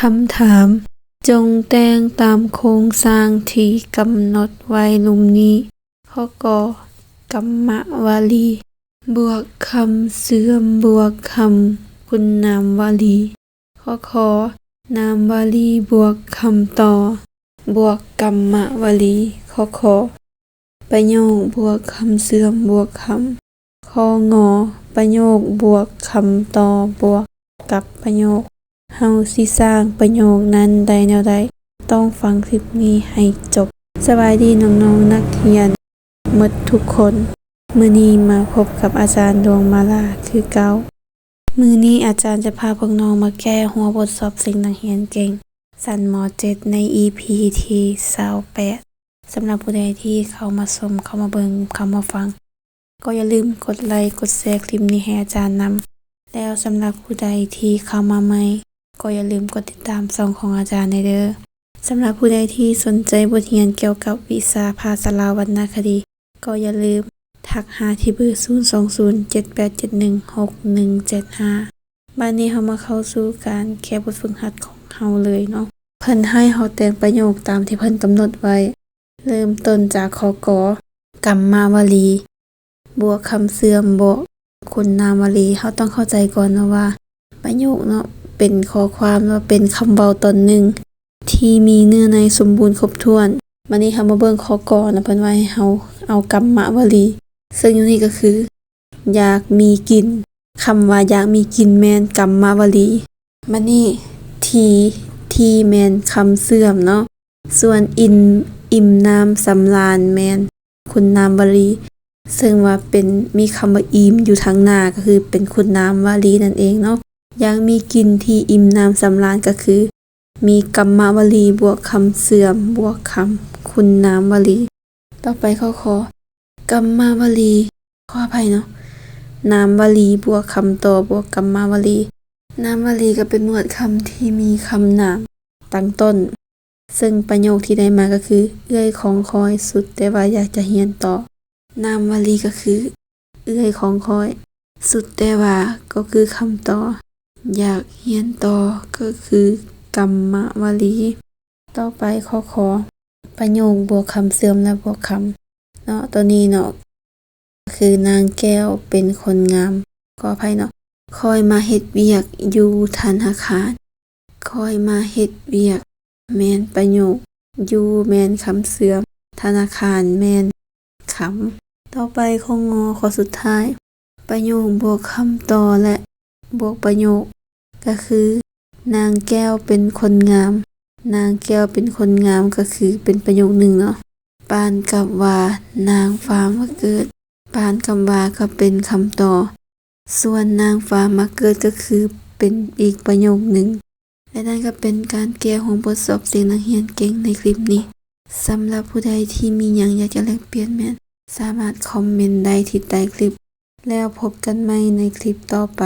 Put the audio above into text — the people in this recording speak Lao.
ຄຳຖາມ, ຈົ່ງແຕ່ງຕາມໂຄງສ້າງທີ່ກຳນົດໄວ້ລຸ່ມນີ້. ຂໍ້ ກ, ກຳມະວະລີ ບວກຄຳເຊື່ອມ ບວກຄຳຄຸນນາມວະລີ. ຂໍ້ ຂ, ນາມວະລີ ບວກຄຳຕໍ່ ບວກກຳມະວະລີ. ຂໍ້ ຂ, ປະໂຫຍກ ບວກຄຳເຊື່ອມ ບວກຄຳ. ຂໍ້ ງ, ປະໂຫຍກ ບວກຄຳຕໍ່ ບວກກັບປະໂຫຍກ. ເຮົາຊິສ້າງປະໂຫຍກນັ້ນໄດ້ແນວໃດ? ຕ້ອງຟັງຄລິບນີ້ໃຫ້ຈົບ. ສະບາຍດີນ້ອງໆນັກຮຽນໝົດທຸກຄົນ. ມື້ນີ້ມາພົບກັບອາຈານດວງມາລາຄືເກົ່າ. ມື້ນີ້ອາຈານຈະພາພວກນ້ອງມາແກ້ຫົວບົດສອບເສັງນັກຮຽນເກັ່ງ ຊັ້ນ ມ.ເຈັດ ໃນ ອີ ພີ ທີ ຊາວແປດ. ສຳລັບຜູ້ໃດທີ່ເຂົ້າມາຊົມ, ເຂົ້າມາເບິ່ງ, ເຂົ້າມາຟັງ, ກໍຢ່າລືມກົດໄລ, ກົດແຊຄລິບນີ້ໃຫ້ອາຈານນຳ. ແລ້ວສຳລັບຜູ້ໃດທີ່ເຂົ້າມາໃໝ່, ກໍຢ່າລືມກົດຕິດຕາມຊ່ອງຂອງອາຈານແດ່ເດີ້. ສຳລັບຜູ້ໃດທີ່ສົນໃຈບົດຮຽນກ່ຽວກັບວິຊາພາສາລາວວັນນະຄະດີ, ກໍຢ່າລືມທັກຫາທີ່ເບີ ສູນ ສອງ ສູນ ເຈັດ ແປດ ເຈັດ ໜຶ່ງ ຫົກ ໜຶ່ງ ເຈັດ ຫ້າ. ບາດນີ້ເຮົາມາເຂົ້າສູ່ການແກ້ບົດຝຶກຫັດຂອງເຮົາເລີຍເນາະ. ເພິ່ນໃຫ້ເຮົາແຕ່ງປະໂຫຍກຕາມທີ່ເພິ່ນກຳນົດໄວ້. ເລີ່ມຕົ້ນຈາກຂໍ້ ກ, ກຳມະວະລີ ບວກຄຳເຊື່ອມ ບວກຄຸນນາມວະລີ. ເຮົາຕ້ອງເຂົ້າໃຈກ່ອນເນາະວ່າ ປະໂຫຍກເນາະ ເປັນຂໍ້ຄວາມ ຫຼືວ່າເປັນຄຳເວົ້າຕອນໜຶ່ງທີ່ມີເນື້ອໃນສົມບູນຄົບຖ້ວນ. ບາດນີ້ເຮົາມາເບິ່ງຂໍ້ ກ ນະ, ເພິ່ນວ່າໃຫ້ເຮົາເອົາກຳມະວະລີ ເຊິ່ງຢູ່ນີ້ກໍຄື ຢາກມີກິນ. ຄຳວ່າຢາກມີກິນແມ່ນກຳມະວະລີ. ບາດນີ້ ທີ ທີ ແມ່ນຄຳເຊື່ອມເນາະ. ສ່ວນ ອີ ອີ່ມໜຳສຳລານ ແມ່ນຄຸນນາມວະລີ, ເຊິ່ງວ່າເປັນ ມີຄຳວ່າອີ່ມຢູ່ທາງໜ້າ ກໍຄືເປັນຄຸນນາມວະລີນັ້ນເອງເນາະ. ຢາກມີກິນທີ່ອີ່ມໜຳສຳລານ ກໍຄື ມີກຳມະວະລີບວກຄຳເຊື່ອມບວກຄຳຄຸນນາມວະລີ. ຕໍ່ໄປຂໍ້ ຂ, ກຳມະວະລີ ຂໍອະໄພເນາະ, ນາມວະລີບວກຄຳຕໍ່ບວກກຳມະວະລີ. ນາມວະລີກໍເປັນໝວດຄຳທີ່ມີຄຳນາມຕັ້ງຕົ້ນ, ເຊິ່ງປະໂຫຍກທີ່ໄດ້ມາກໍຄື ເອື້ອຍຂອງຂ້ອຍສຸດແຕ່ວ່າຢາກຈະຮຽນຕໍ່. ນາມວະລີກໍຄື ເອື້ອຍຂອງຂ້ອຍ ສຸດແຕ່ວ່າກໍຄືຄຳຕໍ່ ຢາກຮຽນຕໍ່ກໍຄືກຳມະວະລີ. ຕໍ່ໄປຂໍ້ ຂ, ປະໂຫຍກບວກຄຳເຊື່ອມ ແລະ ບວກຄຳເນາະ. ໂຕນີ້ເນາະ ຄືນາງແກ້ວເປັນຄົນງາມ. ຂໍອະໄພເນາະ, ຂ້ອຍມາເຮັດວຽກຢູ່ທະນາຄານ. ຂ້ອຍມາເຮັດວຽກ ແມ່ນປະໂຫຍກ, ຢູ່ແມ່ນຄຳເຊື່ອມ, ທະນາຄານແມ່ນຄຳ. ຕໍ່ໄປຂໍ້ ງ, ຂໍ້ສຸດທ້າຍ ປະໂຫຍກບວກຄຳຕໍ່ ແລະ ບວກປະໂຫຍກ ກໍຄື ນາງແກ້ວເປັນຄົນງາມ. ນາງແກ້ວເປັນຄົນງາມ ກໍຄືເປັນປະໂຫຍກໜຶ່ງເນາະ. ປານກັບວ່າ ນາງຟ້າມາເກີດ. ປານກັບວ່າ ກໍເປັນຄຳຕໍ່. ສ່ວນນາງຟ້າມາເກີດກໍຄືເປັນອີກປະໂຫຍກໜຶ່ງ. ແລະ ນັ້ນກໍເປັນການແກ້ຫົວບົດສອບເສັງນັກຮຽນເກັ່ງໃນຄລິບນີ້. ສຳລັບຜູ້ໃດທີ່ມີຫຍັງຢາກຈະແລກປ່ຽນແມ່ນ ສາມາດຄອມເມັນໄດ້ທີ່ໃຕ້ຄລິບ. ແລ້ວພົບກັນໃໝ່ໃນຄລິບຕໍ່ໄປ.